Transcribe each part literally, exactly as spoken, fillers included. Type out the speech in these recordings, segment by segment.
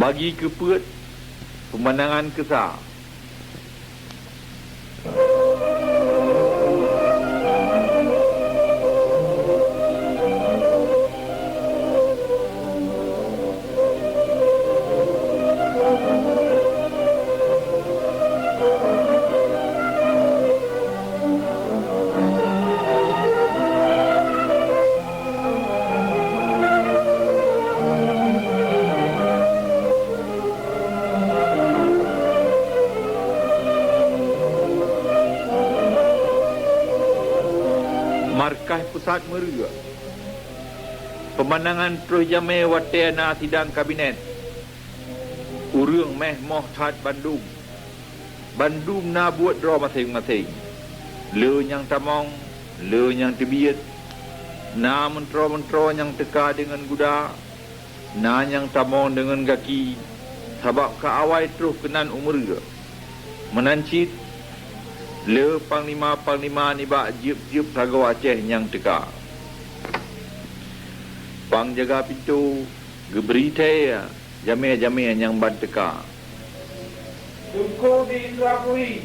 Pagi keu peuet, peumandangan keu sa. Markas Pusat Meureuek. Peumandangan troh jamé watée na sidang kabinet. Ureuëng méh moh that bandum. Bandum na buet droe maséng-maséng. Le nyang tamong, le nyang teubiet. Na meuntroe-meuntroe nyang teuka deungon guda, na nyang tamong deungon gaki, sabab ka awai troh keunan u Meureuek. Meunan cit, le panglima-panglima nibak jeueb-jeueb sagoe Aceh nyang teuka. Pang jaga pintoe geubri thée jamé-jamé nyang ban teuka. Teungku di Indrapuri.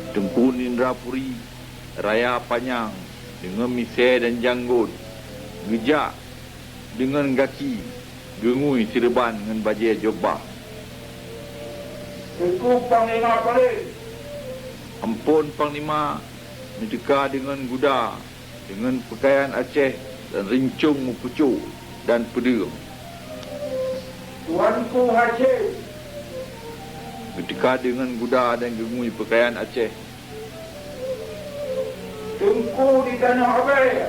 Teungku di Indrapuri, raya panyang, deungon misée dan janggôt, geujak deungon gaki, geungui sireuban ngon bajée jubah. Teungku Panglima Paleng. Amphon Panglima, neuteuka deungon guda, deungon peukayan Aceh dan rincong meupucok dan peudeueng. Tuanku Hashim. Geuteuka deungon guda dan geungui peukayan Aceh. Teungku di Tanoh Abée.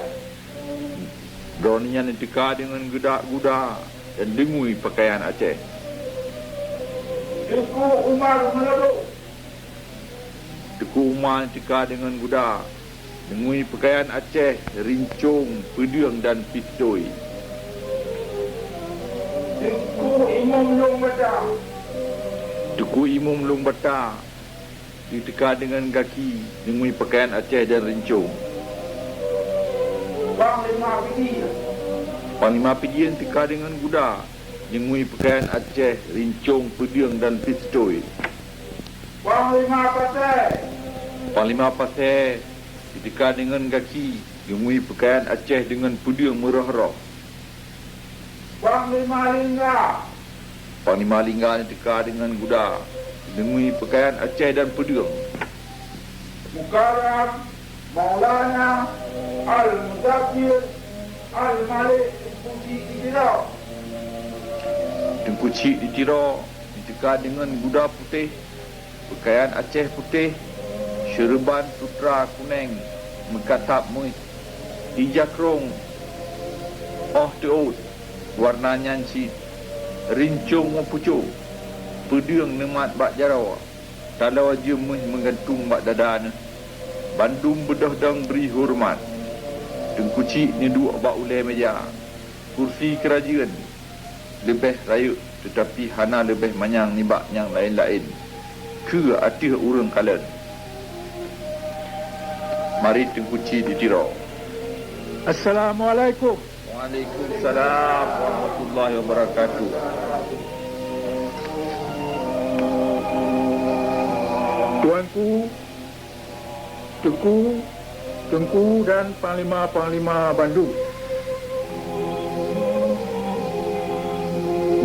Droeneuh nyan neuteuka deungon guda-guda dan deungui peukayan Aceh. Teungku Umar Meulodong. Teungku Umar neuteuka deungon guda, deungui peukayan Aceh, rincong, peudeueng dan pistôi. Teungku Imum Lueng Bata. Teungku Imum Lueng Bata neuteuka deungon gaki, deungui peukayan Aceh dan rincong. Panglima Pidie. Panglima Pidie neuteuka deungon guda, deungui peukayan Aceh, rincong, peudeueng dan pistôi. Panglima Pasé. Panglima Pasé neuteuka deungon gaki, deungui peukayan Aceh deungon peudeueng meuroh-roh. Panglima Lingga. Panglima Lingga neuteuka deungon guda, deungui peukayan Aceh dan peudeueng. Mukarram Maulana Al-Muzaffir Al-Malik Teungku Chik di Tiro. Teungku Chik di Tiro neuteuka deungon guda putéh, peukayan Aceh putéh, seureuban sutra kuneng meukatab muih, ija krông óh teuôt, warna nyan cit rincong meupucok, peudeueng neumat bak jaroe, taloe jeuem muih meugantung bak dada neuh. Bandum beudôh dong bri horeumat. Teungku Chik neuduek bak ulée meja, kursi keurajeuen leubeh rayeuk, teutapi hana leubeh manyang nibak nyang laén-laén keu ateueh ureuëng kalon. Marit Teungku Chik di Tiro. Assalamualaikum. Waalaikumsalam warahmatullahi wabarakatuh. Tuanku, Teungku, Teungku dan panglima-panglima bandum.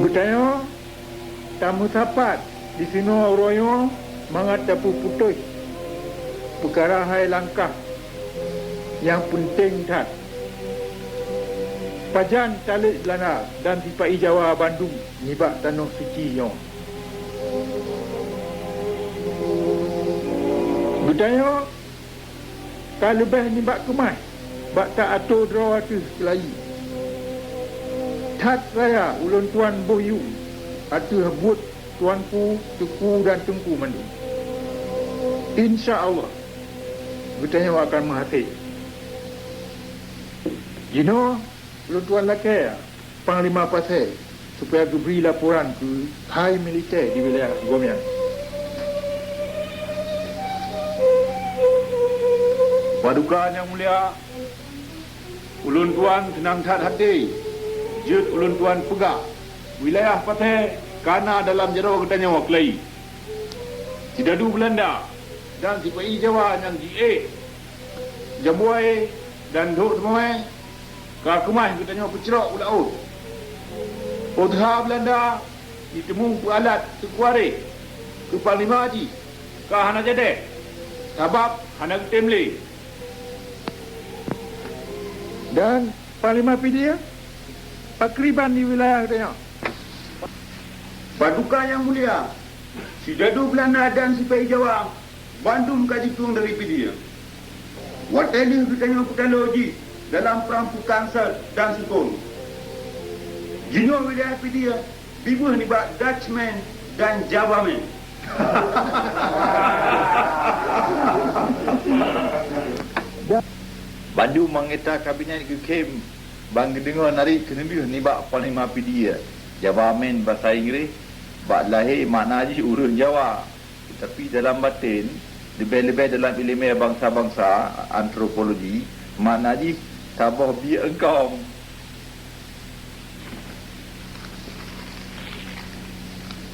Geutanyoe tameusapat disinoe uroe nyoe mangat tapeuputôh peukara hai langkah nyang peunteng that. Pajan talét Beulanda dan sipa-i Jawa bandum nibak tanoh suci nyoe. Geutanyoe ka leubeh nibak keumah bak ta-ato droe ateueh keulayi. That raya ulôn tuan boh yum ateueh buet tuanku, teungku dan teungku mandum. Insya Allah, geutanyoe akan meuhasé. Jinoe ulôn tuan lakée Panglima Pasé supaya geubri laporan keu hai militée di wilayah gobnyan. Paduka nyang mulia, ulôn tuan seunang that até jeuet ulôn tuan peugah Wilayah patéh ka na dalam jaroe geutanyoe keulayi. Sidadu Beulanda dan sipa-i Jawa nyang jiék jambuai dan dhoe teumawai ka keumah geutanyoe peucrok u laôt. Óh teuha Beulanda jiteumé peualat teukuareh keu panglima jih ka hana jadeh, sabab hana geutem lé. Dan Panglima Pidie, pakriban di wilayah geutanyoe? Paduka Yang Mulia, sidadu Beulanda dan sipa-i Jawa, bandum ka jitueng dari Pidie. Watée lheueh geutanyoe peutaloe jih dalam prang Peukansel dan Sukon, jinoe wilayah Pidie dibeuh nibak Dutchman dan Javaman. Bandum anggota kabinet geukhém ban geudeungoe narit keuneulheueh nibak Panglima Pidie. Javaman basa Inggréh, bak lahé makna jih ureuëng Jawa, teutapi dalam batén, leubeh-leubeh dalam iéleumé bansa-bansa, antropologi, makna jih saboh biek eungkong.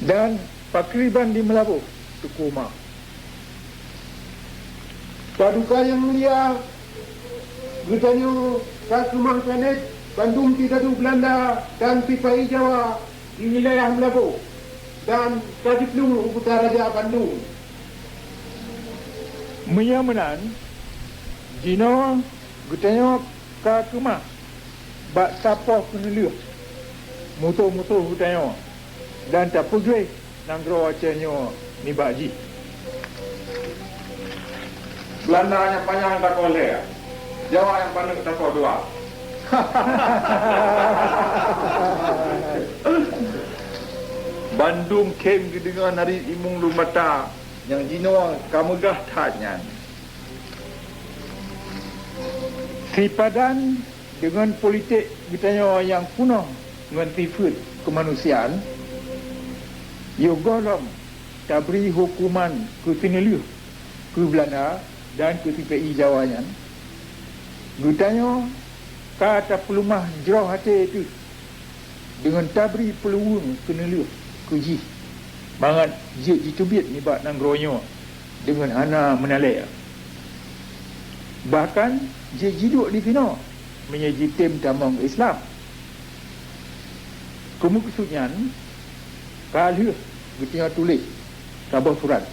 Dan pakriban di Meulaboh, Teungku Ma. Paduka Yang Mulia, geutanyoe ka keumah tanet bandum sidadu Beulanda dan sipa-i Jawa di wilayah Meulaboh dan ka jiplueng u Kutaraja bandum. Meunyoe meunan, jinoe geutanyoe ka keumah bak tapoh keuneulheueh musoh-musoh geutanyoe dan tapeugleh nanggroe Aceh nyoe nibak jih. Beulanda nyang panyang takoh lhée, Jawa nyang paneuk takoh dua. Bandum khém geudeungoe narit imum lôn mata nyang jinoe ka meugah that nyan. Sipadan deungon politek geutanyoe nyang peunoh ngon sifeuet keumanusiaan, yoh gohlom tabri huköman keu seuneulheueh keu Beulanda dan keu sipa-i Jawa nyan, geutanyoe ka tapeuleumah jroh até teuh deungon tabri peuluweueng keuneulheueh keu jih mangat jeuet jiteubiet nibak nanggroe nyoe deungon hana meunalée. Bahkan jeuet jiduek disinoe meunyoe jitem tamong Islam. Keumeukeusut nyan ka lheueh geutanyoe tuléh saboh surat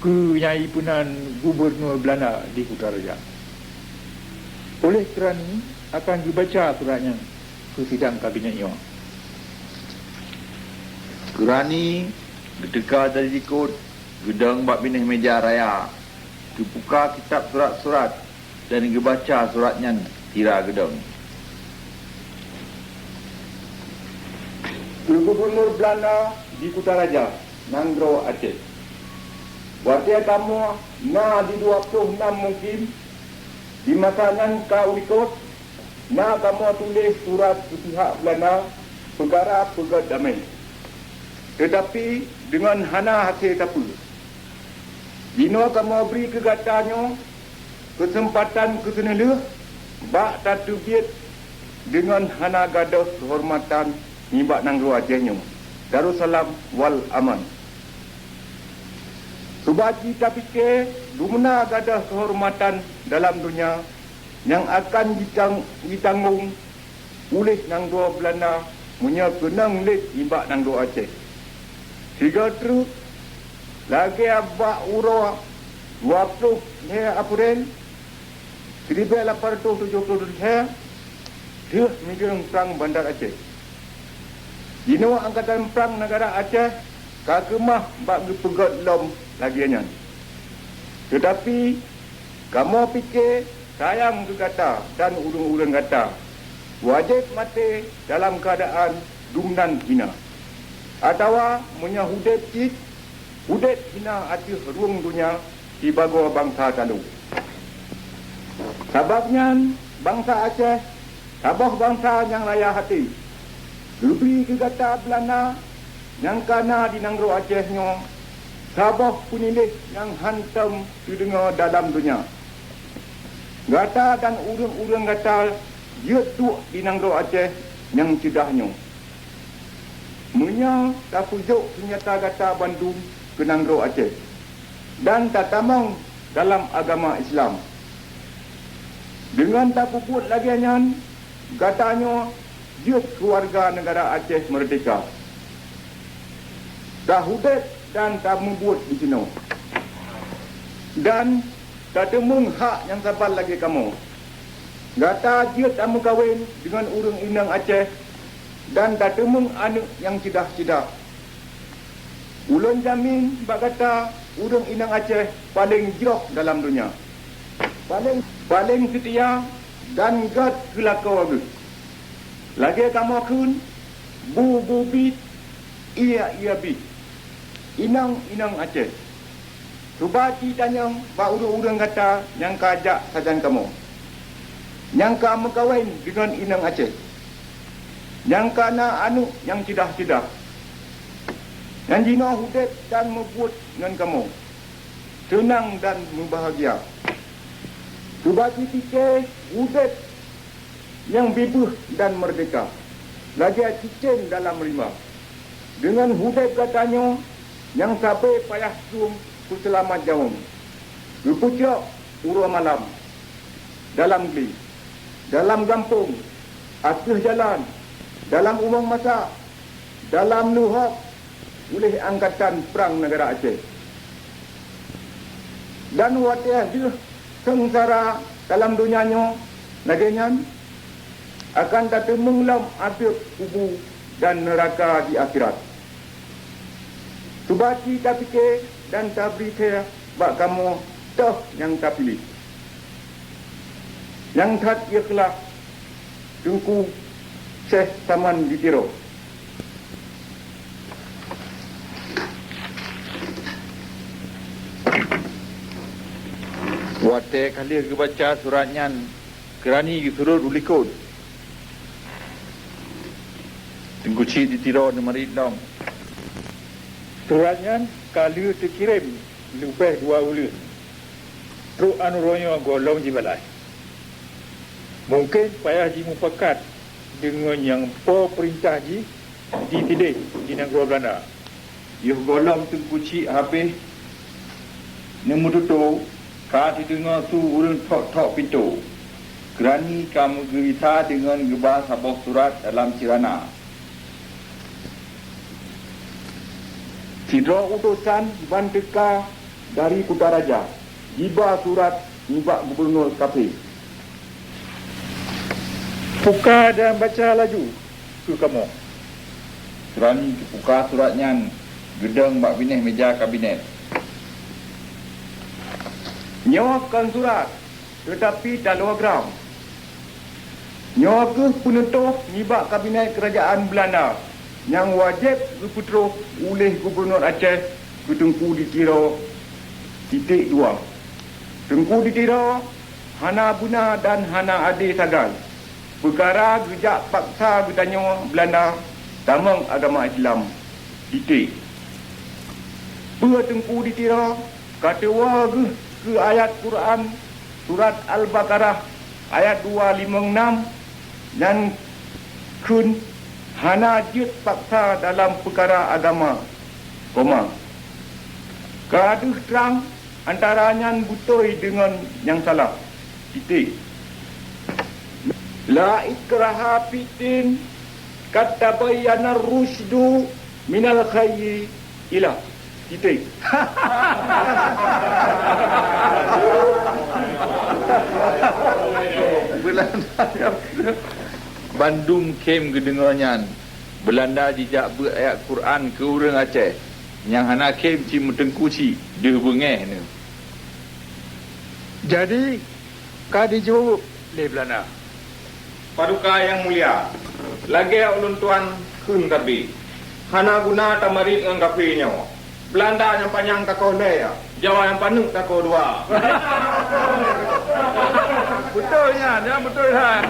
keu nyang ipeunan gubunur Beulanda di Kutaraja. Óh lheueh keurani akan geubaca surat nyan keu sidang kabinet nyoe. Keurani geuteuka dari likot, geudong bak binéh meuja raya, geubuka kitab surat-surat dan geubaca surat nyan sira geudong. Keu gubunur Beulanda di Kutaraja, nanggroe Aceh. Watée kamoe na di dua ploh nam mukim, di masa nyan ka u likot, na kamoe tuléh surat keu pihak Beulanda peukara peugét damé, teutapi deungon hana hasé sapeue. Jinoe kamoe bri keu gata nyoe keuseumpatan keu seuneulheueh bak tateubiet deungon hana gadôh keuhormatan nibak nanggroe Aceh nyoe, Darussalam wal Aman. Cuba jih tapike, dumna gadôh keuhormatan dalam donya nyang akan jitang-, jitanggong uléh nanggroe Beulanda meunyoe keunong lét nibak nanggroe Aceh. Sigoe treuk, lagée bak uroe dua ploh lhée April siribée lapan reutôh tujoh ploh lhée, deuh mideung prang Banda Aceh. Jinoe Angkatan Prang Neugara Aceh ka keumah bak geupeugét lom lagée nyan. Teutapi, kamoe pike sayang keu gata dan ureuëng-ureuëng gata wajéb maté dalam keuadaan dumnan hina, atawa meunyoe udeb cit, udeb hina ateueh rueng donya sibagoe bansa talo. Sabab nyan, bansa Aceh saboh bansa nyang raya até. Geubri keu gata Beulanda nyang ka na di nanggroe Aceh nyoe saboh peuniléh nyang hántom teudeungoe dalam donya. Gata dan ureuëng-ureuëng gata jeuet duek di nanggroe Aceh nyang ceudah nyoe. Meunyoe tapeujok seunyata gata bandum keu nanggroe Aceh dan tatamong dalam agama Islam, deungon tapeubuet lagée nyan, gata nyoe jeuet keu warga neugara Aceh meurdehka, tahudeb dan tameubuet disinoe, dan tateumeung hak nyang saban lagée kamoe. Gata jeuet tameukawen deungon ureuëng inong Aceh dan tateumeung aneuëk nyang ceudah-ceudah. Ulôn jamin bak gata, ureuëng inong Aceh paleng jroh dalam donya, paleng, paleng seutia dan gét keu lakoe geuh. Lagée kamoe kheun, bu-bu bit, ié-ié bit, inong-inong Aceh. Cuba ci tanyong bak ureuëng-ureuëng gata nyang ka jak sajan kamoe, nyang ka meukawen deungon inong Aceh, nyang ka na aneuëk nyang ceudah-ceudah, nyang jinoe udeb dan meubuet ngon kamoe, teunang dan meubahgia. Cuba ci pike udeb nyang bibeuh dan meurdehka, lagée cicém dalam rimba. Deungon udeb gata nyoe nyang sabe payah suem peuseulamat jaweueng, geupeucok uroe malam, dalam glé, dalam gampông, ateueh jalan, dalam umong masak, dalam neuhok uléh angkatan prang neugara Aceh. Dan watée deuh seungsara dalam donya nyoe lagée nyan, akan tateumeung lom adeueb kubu dan neuraka di akhirat. Cuba ci tapike dan tabri keu bak kamoe toh nyang tapiléh. Nyang that ikhlas, Teungku Syekh Saman di Tiro. Watée ka lheueh geubaca surat nyan, keurani geusurot u likot. Teungku Chik di Tiro neumarit lom. Surat nyan ka lheueh teukirém leubeh dua buleuen. Trok aneuk uroe nyoe gohlom jibalaih. Mungken payah jimupakat deungon nyang po peurintah jih di Sideh di nanggroe Beulanda. Yoh gohlom Teungku Chik habéh neumeututoe, ka teudeungoe su ureuëng thok-thok pintoe. Keurani ka meugeurisa deungon geuba saboh surat dalam ceurana. Sidroe utosan ban teuka dari Kutaraja, jiba surat nibak gubunur kafé. Puka dan baca laju keu kamoe. Keurani geupuka surat nyan, geudong bak binéh méja kabinet. Nyoe kon surat, teutapi taloe gram. Nyoe kheueh peunutôh nibak kabinet keurajeuen Beulanda nyang wajéb geupeutroh uléh Gubunur Aceh keu Teungku di Tiro titék dua. Teungku di Tiro hana beuna dan hana adé sagai peukara geujak paksa geutanyoe Beulanda tamong agama Islam titék. Peue Teungku di Tiro ka teuwoe geuh keu ayat Quran surat Al-Baqarah ayat dua limong nam nyan kheun hana jeuet paksa dalam peukara agama, koma. Ka deuh trang antara nyan beutôi deungon nyang salah, titék. La ikraha fid din, qad tabayyanar rusydu minal ghayy, ilah, titék. Beulanda bandum khém geudeungoe nyan, Beulanda jijak beuet ayat Quran keu ureuëng Aceh nyang hana khém cit meuteungku cit deuh beungéh nyoe. Jadi, ka dijaweueb lé Beulanda. Paduka nyang mulia, lagée ulôn tuan kheun sabe, hana guna tamarit ngon kafé nyoe. Beulanda nyang panyang takoh lhée, Jawa nyang paneuk takoh dua. Beutôi nyan, nyan beutôi that.